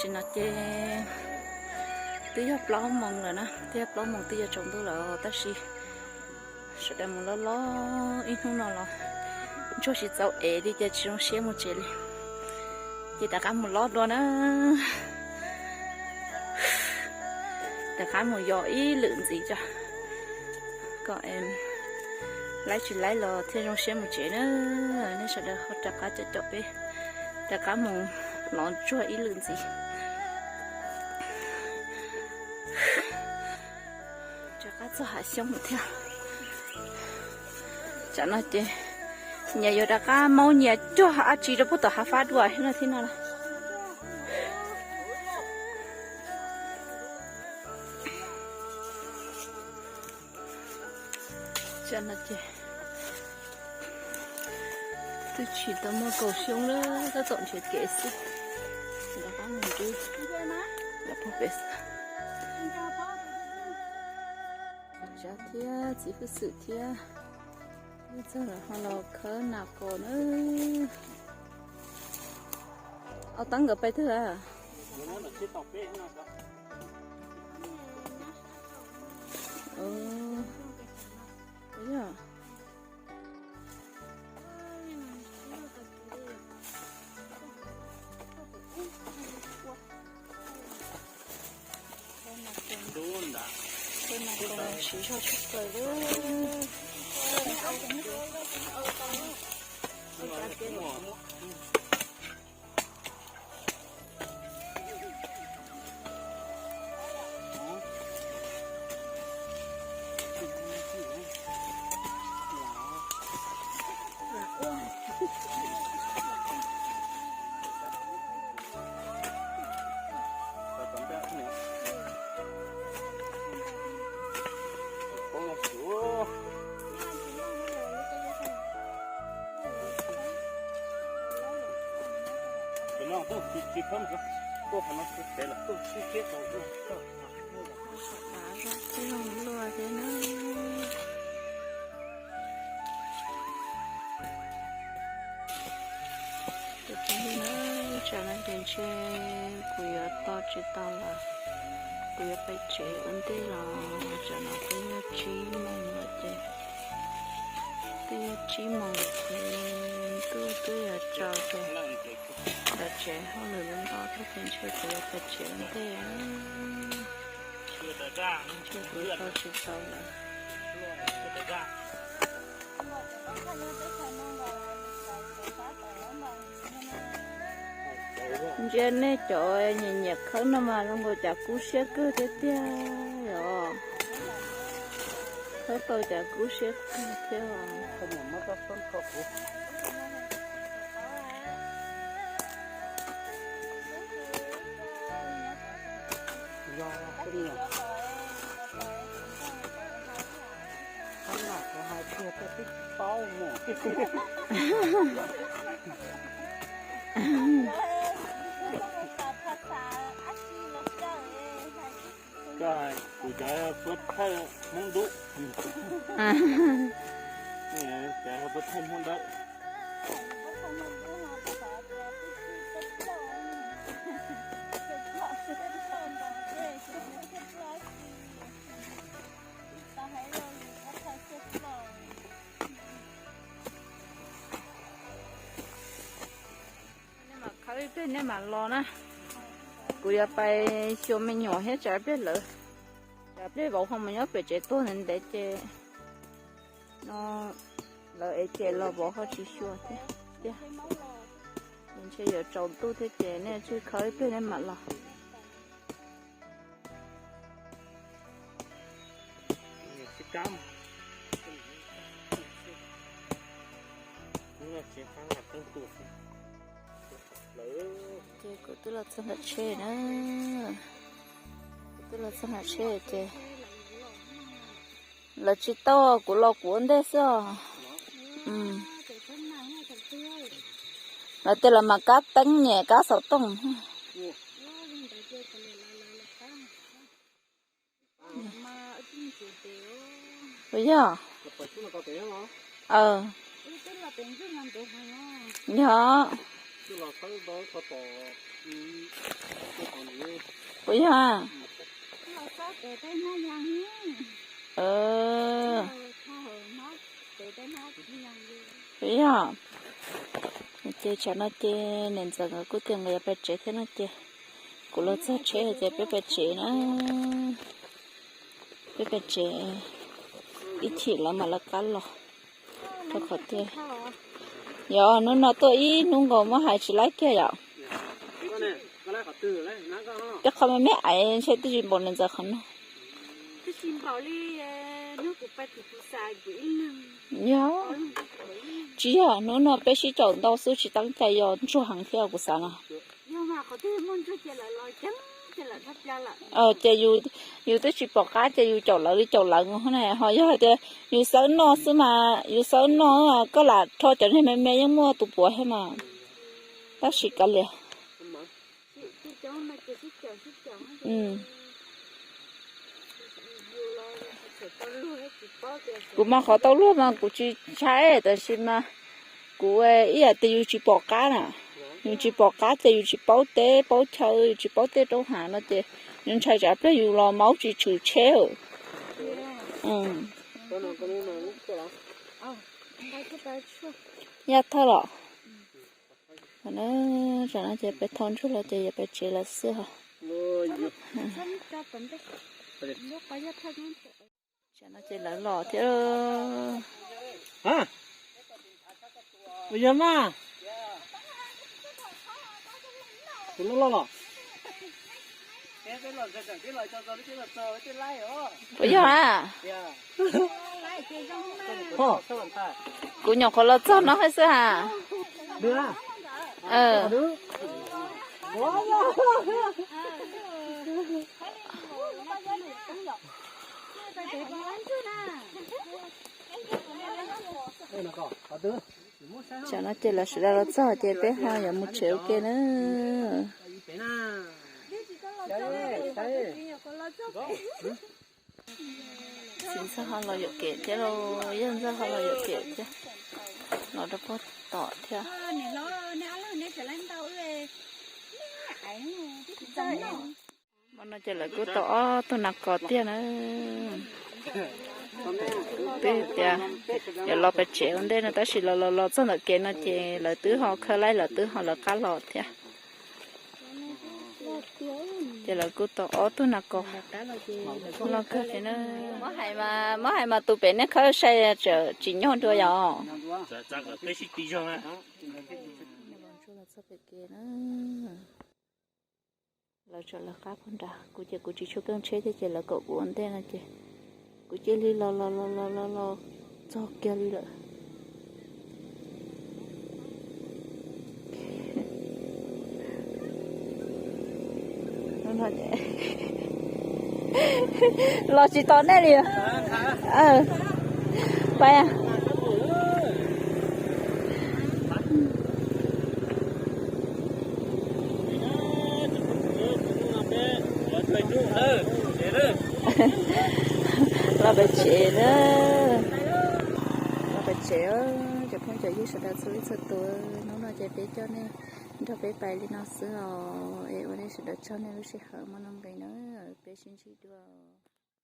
No ces twb yog plaub moos lawm na, twb yog plaub moos twb yuav tsaus ntuj lawm tab sis sawv daws mus loj loj ib hnub no los ntsuag tsis txaus ev li ces tsis zoo siab mus tsev li. Ces rov qab mus loj dua na. Rov qab mus yos ib lwm ntxiv tso, kom laib tsis laib los thiaj zoo siab mus tsev na. Nej sawv daws ho rov qab caum caum peb rov qab mus lov ntsuag ib lwm ntxiv. Rov qab txog Hav Xyooj thiab. Tsam no ces nyias yuav rov qab maub nyias cuag dab tsi rau puag tom hav fab dua thiab no thiab no. Tsam no ces twb tsis tau muaj kaus xyoob lawm, tab tom nrhiav kev xwb. Rov qab mus ntsib lawv puag pem xwb. Txiv Tsav thiab txiv Hwj Xwm thiab, txog lawv ho los khawb nas qos na. Au, tab nkawd pais twg a? Yog. Siv zog tshaj plaws li. Av zoo luaj thiab na. Tus phooj ywg na, tsam no ces ntshe kuv yuav tos tsis tau lawm, kuv yuav pais tsev ua ntej los. Tsam no twb yog tsib moos lawm ces, twb yog tsib moos lawm ces ntuj twb yuav tsaus ces, nram tsev hauj lwm los ntau thiab ces ntshe kuv yuav pais tsev ua ntej. Ntshe kuv tos tsis tau lawm. Ntsia nej cov nyiam nyiam khawb no mas zoo nkaus cas kub siab kawg thiab tiag os. Khawb tau cas kub siab kawg thiab os. Koj hais kuv cov puab thawj Hmoob dub, cov puab thawj Hmoob dawb. Nej mam khawb ib pliag nej mam los na. Kuv yuav pais xyuas me nyuam thiab tsam pliag lawv, tsam pliag vauv ho mus nyob pem tsev tuag ntev ntev ces no lawv ev ces los vauv ho tsis xyuas thiab tiag. Ntshe yuav tsaus ntuj thiab ces nej tsij khawb ib pliag nej mam los. Ces kuv twb los txog nram tsheb na, kuv twb los txog nram tsheb ces lawv tsis tau, kuv los kuv ua ntej xwb os. Lawv tias lawv mam kab teeb nyem kab xov tooj. Puas yog? Yog. Puas yog? Puas yog? Ces tsam no ces niam ntxawm nkawd kuj tias nkawd yuav pais tsev thiab no ces kuv los txog tsheb ces peb pais tsev na. Peb pais tsev ib chim lawv mam lawv qab los rau qhov tias yog hnub no tuaj ib hnub nkaus muab hais tsis laib kiag yom. Tej qhov me me aiv ntshe twb tsis npaum niam ntxawm qhov no. Yog, tsis yog hnub no peb sib caum ntau xwb tsis teeb cai yog ntsuag heev thiab kuv xav no. Ces yus twb tsis pom qab ces yus caum lawv li caum lawv na ho yog hais tias yus xawb noj xwb mas yus xawb noj koj lam rho cov niag me me yeej muaj tus puav thiab mas. Tab sis kav liam. Kuv mas qhov tau luag mas kuv tsis ntshai tab sis mas kuv ib yam tias yus tsis pom qab na, yus tsis pom qab ces yus tsis paub teb paub chaw yus tsis paub tej rau hav no ces yus ntshai tsam pliag yus los maub tsis tshwm tsheb. Yaj thawj los. Tam no ces peb thauj ntsuag los ces yuav peb tsev lawm xwb os. Tam no ces lawv los thiab. Yog mas, tus loj loj los. Puas yog a? Kuv nyuam qhuav los txog no xwb ha. Tam no ces lawv sawv daws los txog ces peb ho yuav mus tsev ua ke na. Txiv ntxawg ho los yuam kev thiab lauj, yawg ntxawg ho los yuam kev thiab, los rau pem tod thiab. Hmo no ces lawv kuj tau ob tug nas kos tiag na. Twb tias yuav los pem tsev ua ntej no tab sis los los los txog ntawm kev no ces lawv twb ho khawb laib lawv twb ho lawv qab los thiab. Ces lawv kuj tau ob tug nas kos loj kawg thiab na. Muab hais mas tus pem nej khawb sai tseem tsim nyog dua yom. Lawv tseem lawv qab puag nrad, kuv ces kuv tsis tshua keej tsheb thiab ces lawv kom kuv ua ntej no ces kuv cia li los los los los los los txog kiag li lawm. Los tsis tos nej li. Pab los pem tsev na. Los pem tsev, cov phooj cov ywg sawv daws txhua leej txhua tus, hnub no ces peb coj nej nrog peb pais li no xwb os, es ua nej sawv daws tsaug nej lub sij hawm muaj nuj nqis na, peb sib ntsib dua.